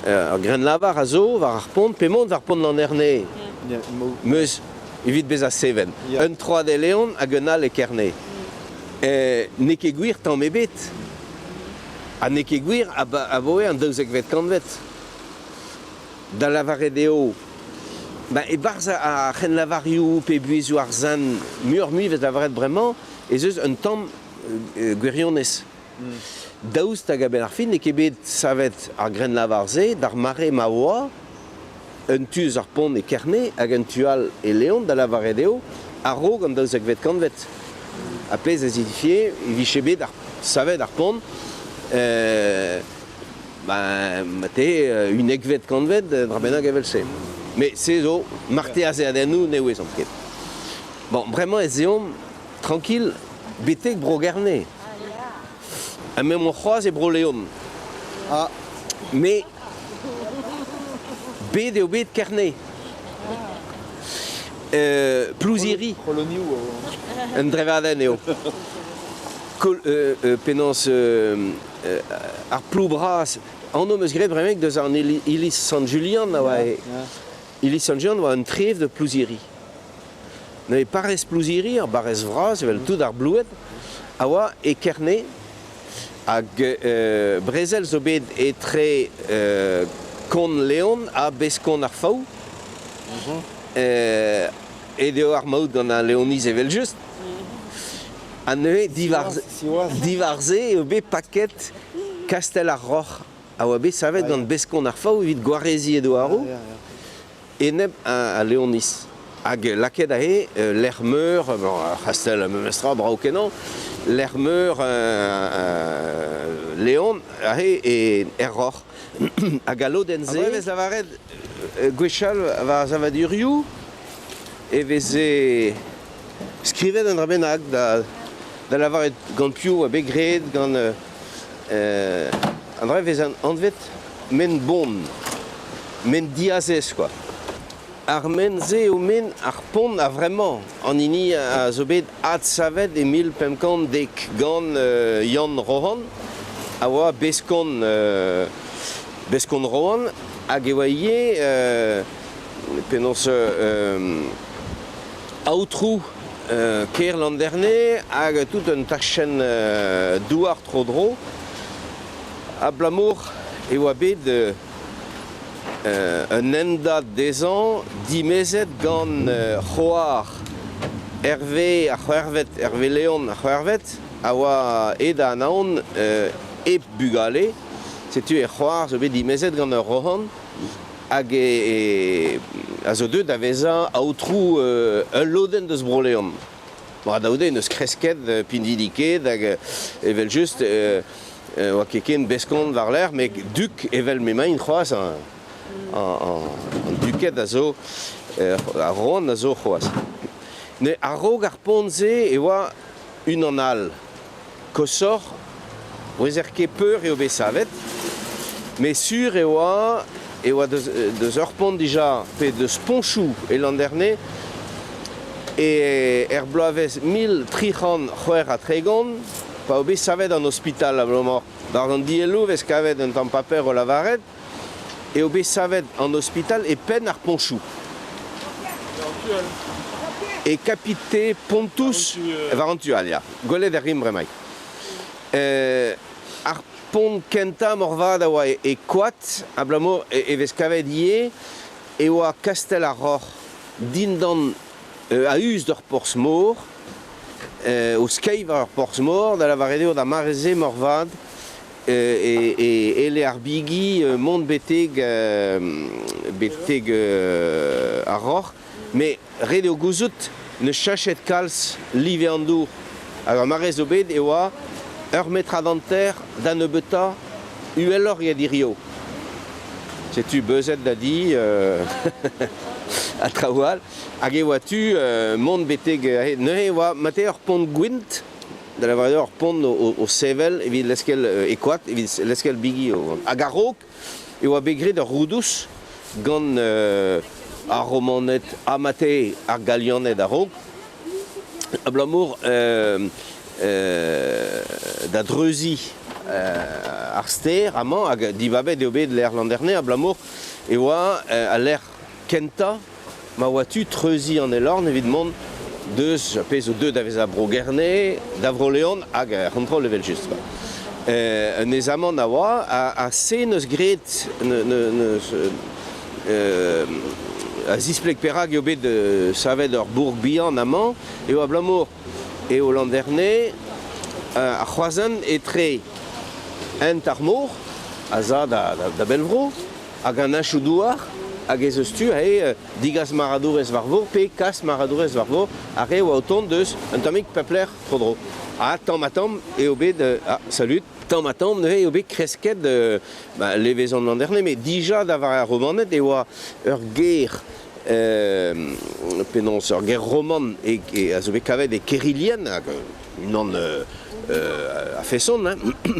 Ur grennlavar a zo war ar pont, pe mont war pont Landerne. Meus evit bezañ seven. Un troad e Leon hag un all e Kerne. N'eo ket gwir tamm ebet. Ha n'eo ket gwir abaoe an daouzekvet kantved. Da lavaret eo, ba, e-barzh ar c'hrennlavarioù pe buhezioù ar sent muioc'h-mui 'vez lavaret bremañ ez eus un tamm gwirionez. Daoust hag a-benn ar fin n'eo ket bet savet ar grennlavar-se d'ar mare ma oa un tu eus ar pont e Kerne hag un tu all e Leon, da lavaret eo a-raok an daouzekvet kantved. Ar pezh a signifie e vije bet ar, savet ar pont ben, marteze unnekvet kantved, dra bennak evel-se. Met se zo marteazeadennoù ne ouezomp ket. Bon, bremañ ez eomp Tranquil, betek Bro-Gerne. Ha m'emañ c'hoazh e Bro-Leon. Ah. Mais bet eo bet Kerne. Plouziri. Un drevadenn eo. Penaos ar plou bras. Anv 'm eus graet bremaik deus an iliz Sant-Julian a oa. Iliz Sant-Julian a oa un trev da Plouziri. Neuze parrez Plouziri, ar barrez vras evel tout ar Bloued, a oa e Kerne hag brezel zo bet etre kont Leon ha beskont ar Faou. Aet eo ar maout gant al Leoniz evel-just. Ha neuze diwar-se eo bet paket Kastell ar Roc'h a oa bet savet gant beskont ar Faou evit gwareziñ e douaroù. Enep al Leoniz. Hag lakaet aze lec'h meur, bon, ar c'hastell memestra, brav-kenañ, lec'h meur Leon aze e er Roc'h. Hag al lodenn-se... E vez lavaret gwechall war ar savadurioù e veze skrivet un dra bennak da, da lavaret gant piv oa bet graet, gant an dra e vez anvet Men-bon, men diazez kwa. Ar men-se eo men ar pont a-vremañ, an hini a zo bet adsavet e 1510 gant Yann Rohan, a oa beskont, beskont Rohan, hag e oa ivez penaos aotrou kêr Landerne hag tout un tachenn douar tro-dro. Abalamour e oa bet un hendad dezhañ dimezet gant c'hoar Herve ar C'hwec'hvet, Herve Leon ar C'hwec'hvet, a oa aet da Anaon hep bugale. Setu e c'hoar zo bet dimezet gant ur Rohan hag a zo deuet da vezañ aotrou ul lodenn deus Bro-Leon. Bon, da goude n'eus kresket pinvidiket hag evel-just oa ket ken beskont war-lerc'h, met duk evel m'emaint c'hoazh an duked a zo, ar rouant a zo c'hoazh. A-raok ar pont-se e oa unan all, koshoc'h, 'ouezer ket peur eo bet savet, met sur e oa e oa deus ur pont dija, pe deus poñchoù e Landerne, e er bloavezh 1336, pa oa bet savet an ospital abalamour war an dielloù 'vez kavet un tamm paper o lavaret eo bet savet an ospital e penn ar poñchoù. E kapite Pontus war an tu all, ya. Gwelet a rimp bremaik. Ar pont kentañ moarvat a oa e koad, abalamour e vez kavet ivez e oa Kastell ar Roc'h dindan a-us d'ur porzh-mor, o skeiñ war ur porzh-mor, da lavaret eo d'ar mare-se moarvat e elle ar bigi mont betek betek ar roc'h, met ret eo gouzout ne cheñchet kalz live an dour. Hag ar mare zo bet e oa ur metrad hanter da nebeutañ uheloc'h eget hiziv. Setu beuzet da di ha traoù all. Hag e oa tu mont betek neuze e oa marteze ur pont gwint da lavaret eo ur pont o sevel evit leskel e koad, evit leskel bigi o vont. Hag a-raok e oa bet graet ur roudouz gant ar Romaned ha marteze ar Galianed a-raok, abalamour da dreuziñ ar stêr amañ hag dibabet eo bet lec'h Landerne abalamour e oa al lec'h kentañ ma oa tu treuziñ an Elorn evit mont deus ar pezh zo deuet da vezañ Bro-Gerne, da Vro-Leon hag er c'hontrol evel-just. Un aezamant a oa ha se 'neus graet neus a zispleg perak eo bet savet ur bourk bihan amañ eo abalamour eo Landerne ar c'hroazhent etre hent ar mor a za da bellvro hag an henchoù-douar hag ez eus tu aze digas marc'hadourez war vor pe kas marc'hadourez war vor ar re a oa o tont deus un tammig pep lec'h tro-dro. Ha tamm-ha-tamm eo bet ah salud tamm-ha-tamm neuze eo bet kresket ba levezon Landerne met dija da vare ar Romaned e oa ur gêr penaos ur gêr roman e, e, a zo bet kavet e Kerilien hag unan a-feson, hein,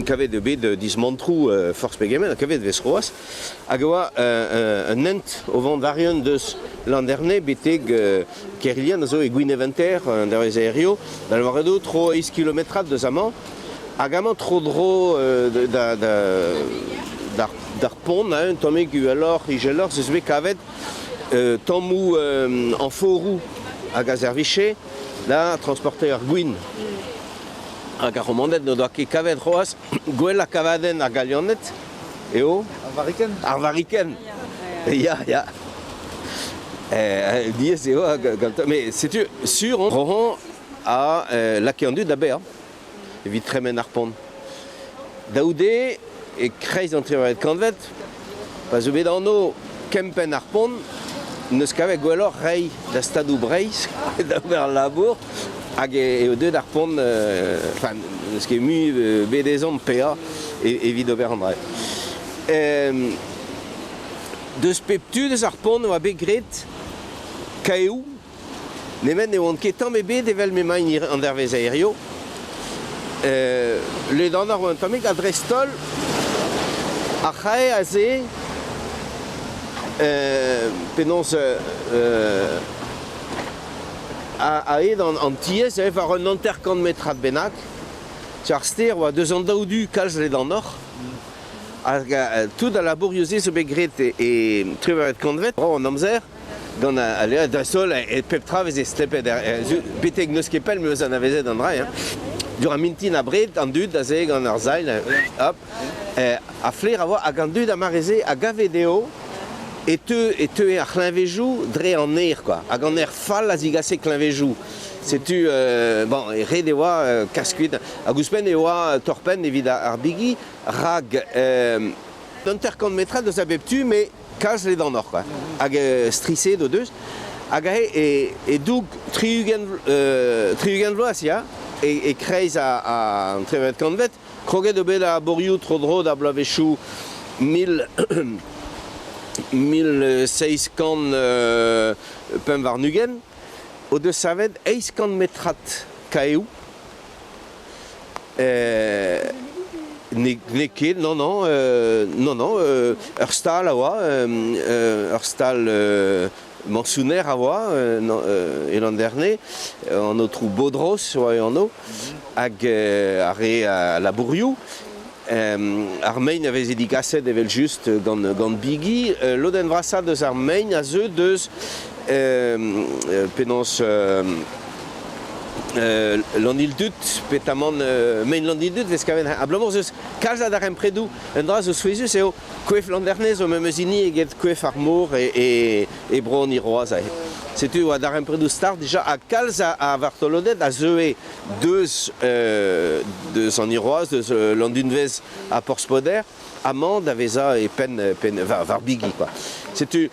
kavet eo bet dismantroù forzh pegement, kavet e vez c'hoazh, hag e oa un hent o vont war-eeun deus Landerne betek Kerilien a zo e Gwineventer, an dervezh hiziv, da lavaret eo tro eizh kilometrad deus amañ, hag amañ tro-dro da, da, d'ar pont, hein, un tammig uheloc'h, izeloc'h, ez eus bet kavet tammoù añforoù hag a servije da transporter ar gwin. Hag ar Romaned n'o doa ket kavet c'hoazh gwellañ kavadenn ar Galianed eo Ar varrikenn? Ar varrikenn. Ya, ya. Diaes eo gantañ. Mais setu sur on Rohan a lakae an dud da baeañ evit tremen ar pont. Daoude, e-kreiz an triwec'hvet kantved, pa zo bet anv kempenn ar pont, n'eus kavet gwelloc'h reiñ da Stadoù Breizh da ober al labour hag eo deuet ar pont, enfin, n'eus ket mui bet ezhomm paeañ evit ober an dra. Deus pep tu deus ar pont e oa bet graet kaeoù Nemet ne oant ket tamm ebet evel m'emaint an dervezh hiziv. Ledanoc'h oa un tammig ha dreist-holl ar c'hae aze penaos a-hed an tiez war un 50 metrad bennak. Ar stêr oa deus an daou du kalz ledanoc'h. Hag tout al labourioù-se zo bet graet e triwec'hvet kantved, an amzer. Gant al levr dreist-holl e pep tra veze stlepet betek n'eus ket pell 'm eus anavezet an dra. Diouzh ar mintin abred an dud aze gant ar sailh hop ar flaer a oa hag an dud ar mare-se a gave dezho e teu e teue ar c'hleñvejoù dre an aer kwa hag an aer fall a zigase kleñvejoù. Setu bon ret e oa kas kuit hag ouzhpenn e oa torr-penn evit ar bigi rak 50 metrad eus a bep tu met kalz ledanoc'h kwa. Hag striset o deus. Hag aze e-doug 60 vloaz ya, e-kreiz an treved kantved, kroget eo bet ar borioù tro-dro d'ar bloavezhioù 1725, o deus savet 800 metrad kaeoù. N'eo ket, non, non, non, non, ur stal a oa, ur stal mañsoner a oa e Landerne, an aotrou Bodros oa e anv, hag ar re a labourioù. Ar mein a veze digaset evel-just gant, gant bigi. Lodenn vrasañ deus ar mein a zeu deus penaos Landildut, petamant mein Landildut vez kavet abalamour eus kalz a darempredoù. Un dra zo souezhus eo koef Landerne zo memes hini eget koef ar mor e, e, e bro an Iroaz. Setu oa darempredoù start dija ha kalz a, a vartoloded a zeue deus, deus an Iroaz, deus Landunvez ha Porspoder, amañ da vezañ e penn, penn war, war bigi kwa. Setu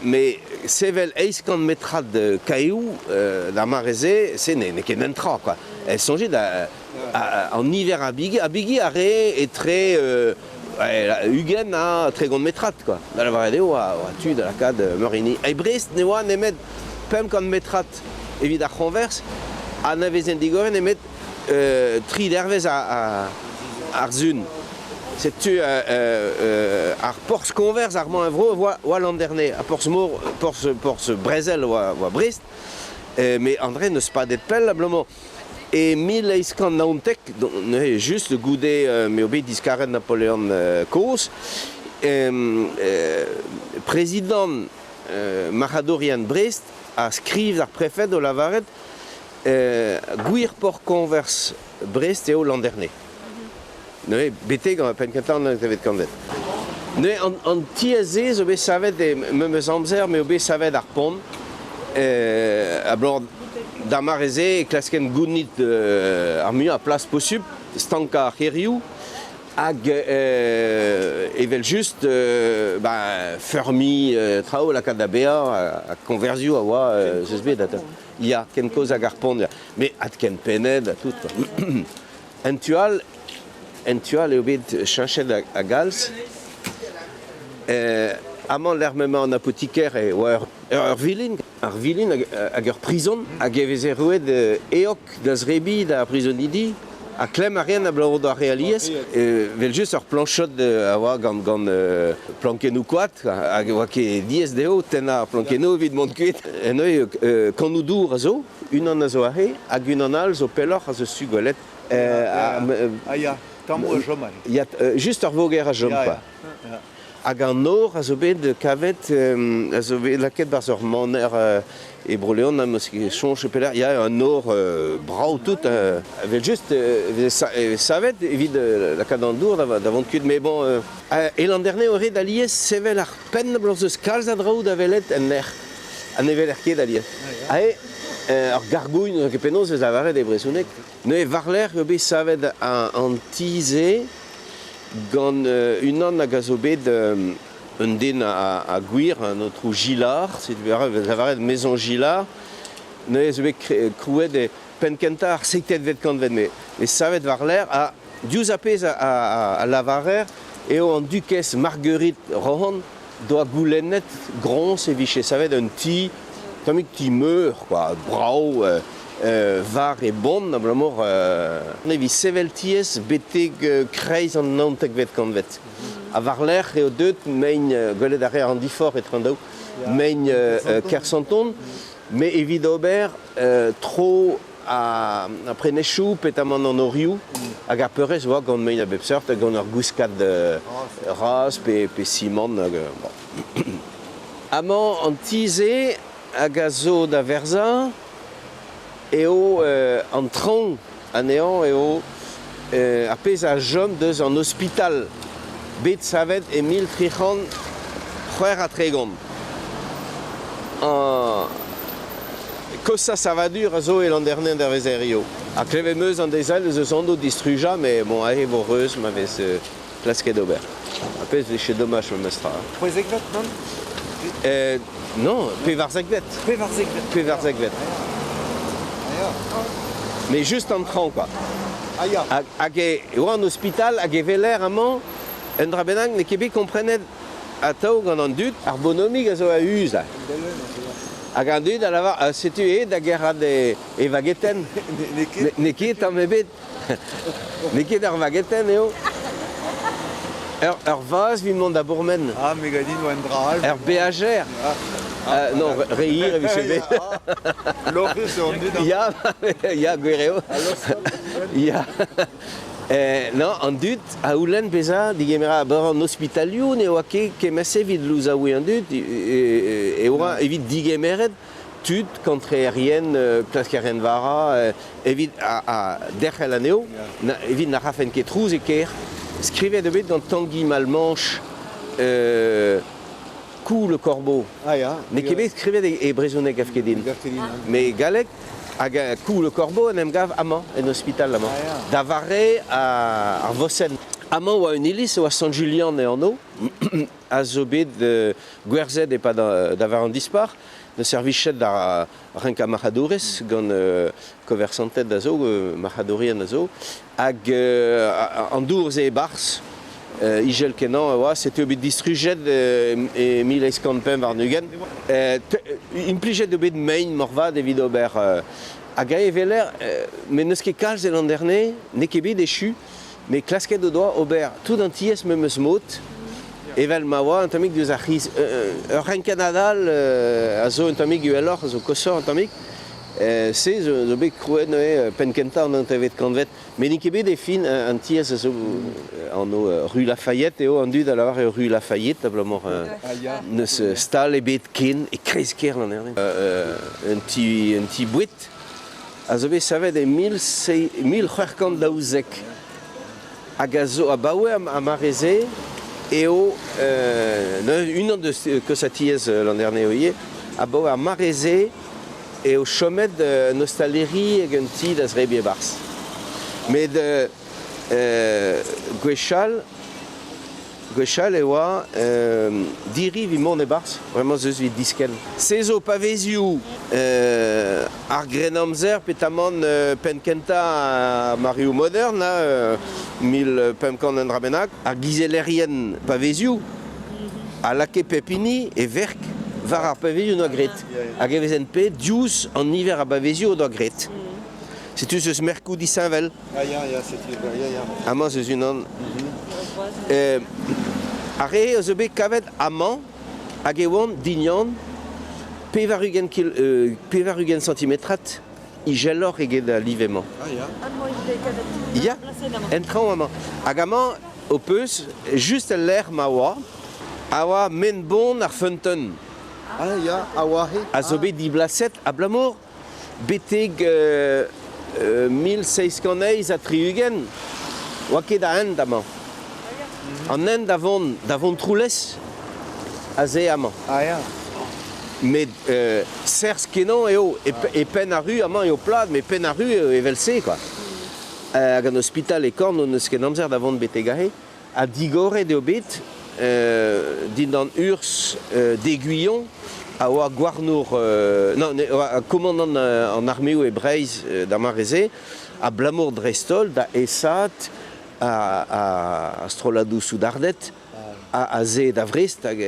mais sevel 800 metrad kaeoù d'ar mare-se, se n'eo ket un tra quoi. Soñjit an niver a bigi, a bigi a ree etre 20 ha 30 metrad quoi. Da lavaret eo oa, oa tu da lakaat meur hini. E Brest ne oa nemet 500 metrad evit ar c'hoñvers ha na vezent digoret nemet tri dervezh ar sun. Setu ar porzh koñvers ar mañ vro oa, oa Landerne, ar porzh-mor, porzh, porzh brezel oa, oa Brest. Mais André n'eus padet pell abalamour. E 1819, neuze just goude m'eo bet diskaret Napoleon kozh, prezidant marc'hadourien Brest a skriv d'ar prefed o lavaret gwir porzh-koñvers Brest eo Landerne. Neuze betek penn-kentañ an naontekvet kantved. Neuze an tiez-se zo bet savet e memes amzer m'eo bet savet ar pont abalamour d'ar mare-se e klaskent gounit ar muiañ a plas posupl, stankañ ar c'hêrioù hag evel-just feurmiñ traoù lakaat da baeañ ha koñverzioù a oa eus bet atav. Ya, ken kozh hag ar pont, ya. Mais adkempennet ha tout. En tu all, en tu all eo bet cheñchet a galz. Amañ lec'h m'emañ an apotiker e oa ur vilin, ar vilin hag ur prizon hag e veze roet eog da zebriñ d'ar prizonidi ha klemm a raent abalamour d'ar re alies. Evel-just ur plañchod a oa gant gant plankennoù koad hag e oa ket diaes dezho tennañ ar plankennoù evit mont kuit. Eno eo kannoù dour a zo, unan a zo aze hag unan all zo pelloc'h a zo su gwelet. Ah ya, tammoù a chom aze. Ya, just ur voger a chom kwa. Hag an nor a zo bet kavet, a zo bet lakaet barzh ur maner e Bro-Leon, am eus ket soñj e pelec'h, ya, un nor brav-tout, evel-just e vez savet evit lakaat an dour da vont kuit. Mais bon, e Landerne eo ret alies sevel ar penn abalamour eus kalz a draoù da welet en lec'h ha ne weler ket alies. Aze, ur gargouilh, n'eus ket penaos e vez lavaret e brezhoneg. Neuze war-lerc'h eo bet savet an ti-se gant unan hag a zo bet un den a gwir, an aotrou Gillard, setu perak e vez lavaret Maison Gillard. Neuze zo bet krouet e penn-kentañ ar seiktetvet kantved, met savet war-lerc'h ha diouzh ar pezh a lavarer eo an dukez Marguerite Rohan doa goulennet groñs e vije savet un ti, tammig ti meur, quoi, brav, war e bont abalamour evit sevel tiez betek kreiz an naontekvet kantved. Ha war-lerc'h eo deuet mein, gwelet a reer an diforc'h etre an daou, mein Kersanton, met evit ober tro ar prenestroù petamant an orioù hag ar peurrest oa gant mein a bep seurt hag gant ur gwiskad raz pe simant hag bon. Amañ an ti-se hag a zo da verzañ eo an traoñ anezhañ eo ar pezh a chom deus an ospital bet savet e 1336. An kosañ savadur a zo e Landerne an dervezh hiziv. Ha klevet 'm eus an deiz all ez eus anv distrujañ, met bon, aze e vo reuz ma vez klasket ober. Ar pezh 'vije domaj memestra. C'hwezekvet, nann? Non, pevarzekvet. Pevarzekvet. Pevarzekvet. Ah ya. Mais just an traoñ kwa. Ah ya. Hag e oa an ospital hag e weler amañ un dra bennak n'eo ket bet komprenet atav gant an dud, ar bonomig a zo a-us. Hag an dud a lavar, ah, setu eo da gerc'hat e vagetenn. N'eo ket tamm ebet. N'eo ket ar vagetenn eo. Ur vazh evit mont da bourmen. Ah, me gav din oa un dra all. Ur beajer. Ah, non, re hir e vije bet. Lorc'hus eo an dud. Ya, ya, gwir eo. Ya. Non, an dud a c'houlenn bezañ digemeret a-berzh an ospitalioù ne oa ket kement-se evit louzaouiñ an dud, e oa evit digemeret tud kantreerien, klaskerien vara, evit derc'hel anezho, evit na rafent ket trouz e kêr. Skrivet eo bet gant Tangi Malmanche Coup le corbeau. Ah ya. N'eo ket bet skrivet e brezhoneg gav ket din. Mais galleg hag Coup le corbeau en em gav amañ, en ospital amañ. Ah, ya. Da vare ar vosenn. Amañ oa un iliz, oa Sant-Julian e anv, a zo bet gwerzhet e-pad da vare an Dispac'h, da servichet da renkañ marc'hadourez gant koversanted a zo, marc'hadourien a zo, hag an dour-se e-barzh, izel-kenañ e oa, setu bet distrujet e 1825. Implijet eo bet mein moarvat evit ober hag e weler, met n'eus ket kalz e Landerne, n'eo ket bet echu, met klasket o doa ober tout an tiez memes mod, evel ma oa un tammig diouzh ar c'hiz. Ur renkad all a zo un tammig uheloc'h, a zo koshoc'h un tammig. Se zo bet krouet neuze penn-kentañ an hantervet kantved. Met n'int ket bet e fin an tiez a zo anv Rue Lafayette eo an dud a lavar eo Rue Lafayette abalamour n'eus stal ebet ken e kreiz-kêr Landerne. Un ti, un ti boued a zo bet savet e 1612 hag a zo abaoe ar mare-se eo unan deus kosañ tiez Landerne eo ivez abaoe ar mare-se eo chomet un ostaleri hag un ti da zebriñ e-barzh. Met gwechall Gwechall e oa diri evit mont e-barzh, bremañ ez eus evit diskenn. Se zo pavezioù ar Grennamzer petamant penn-kentañ ar mareoù modern, 1500 un dra bennak. Ar gizellerien pavezioù a lakae pep hini e verk war ar pavezioù 'noa graet. Hag e vezent paeet diouzh an niver a bavezioù o doa graet. Setu ez eus merkoù disheñvel. Ah ya, ya, setu, ya, ya. Amañ ez eus unan. Ar re a zo bet kavet amañ hag e oant dignan 80 kil, 80 santimetrad izeloc'h eget al live-mañ. Ah ya. Ya, en traoñ amañ. Hag amañ ho peus just el lec'h ma oa, a oa maen-bon ar feunteun. Ah ya, a oa he. A zo bet diblaset abalamour Betek 1768 'oa ket a hent amañ. An hent da vont da Vontroulez aze amañ. Ah ya. Met serzh-kenañ eo e penn ar ru amañ eo plat, met penn ar ru eo evel-se kwa. Hag an ospital e korn n'eus ket amzer da vont betek aze. Ha digoret eo bet dindan urzh d'Aiguillon a oa gouarnour, non, oa komandant an armeoù e Breizh d'ar mare-se, abalamour dreist-holl da aesaat ar strolladoù soudarded aze da Vrest hag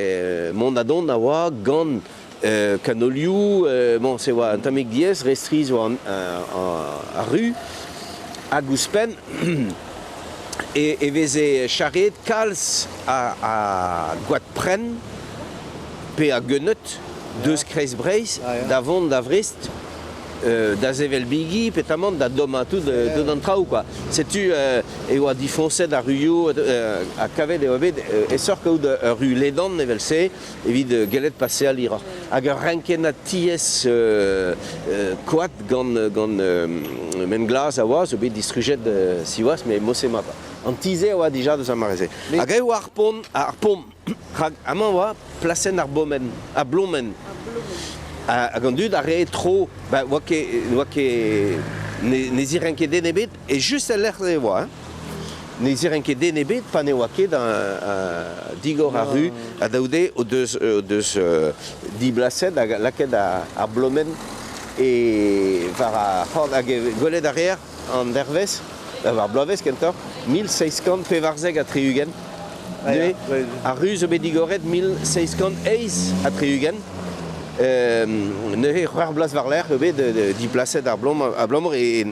mont ha dont a oa gant kanolioù, bon, se oa un tammig diaes, re strizh oa ar ru, hag ouzhpenn e veze charreet kalz a goad prenn pe a geuneud deus Kreiz-Breizh da vont da Vrest da sevel bigi petamant da dommañ tout tout an traoù quoi. Setu e oa difoñset ar ruioù ha kavet e oa bet aesoc'h kaout ur ru ledan evel-se evit gellet paseal hiroc'h. Hag ur renkennad tiez koad gant, gant maen-glas a oa, zo bet distrujet siwazh, met mod-se mat. An ti-se a oa dija deus ar mare-se. Hag e oa ar pont, ar pont, rak amañ oa plasenn ar bomenn, ar blomenn. Hag an dud a ree tro, ba, oa ket, oa ket, ne, ne zirenk ket den ebet, e just el lec'h e oa, hein. Ne ziren ket den ebet pa ne oa ket digor ar ru ha daoude o deus, o deus diblaset hag lakaet ar blomenn e war ar c'horn hag gwelet a reer an dervezh, ar bloavezh kentoc'h, 1774. Neuze, ar ru zo bet digoret 1768. Neuze, c'hwec'h bloaz war-lerc'h eo bet diplaset ar blom abalamour e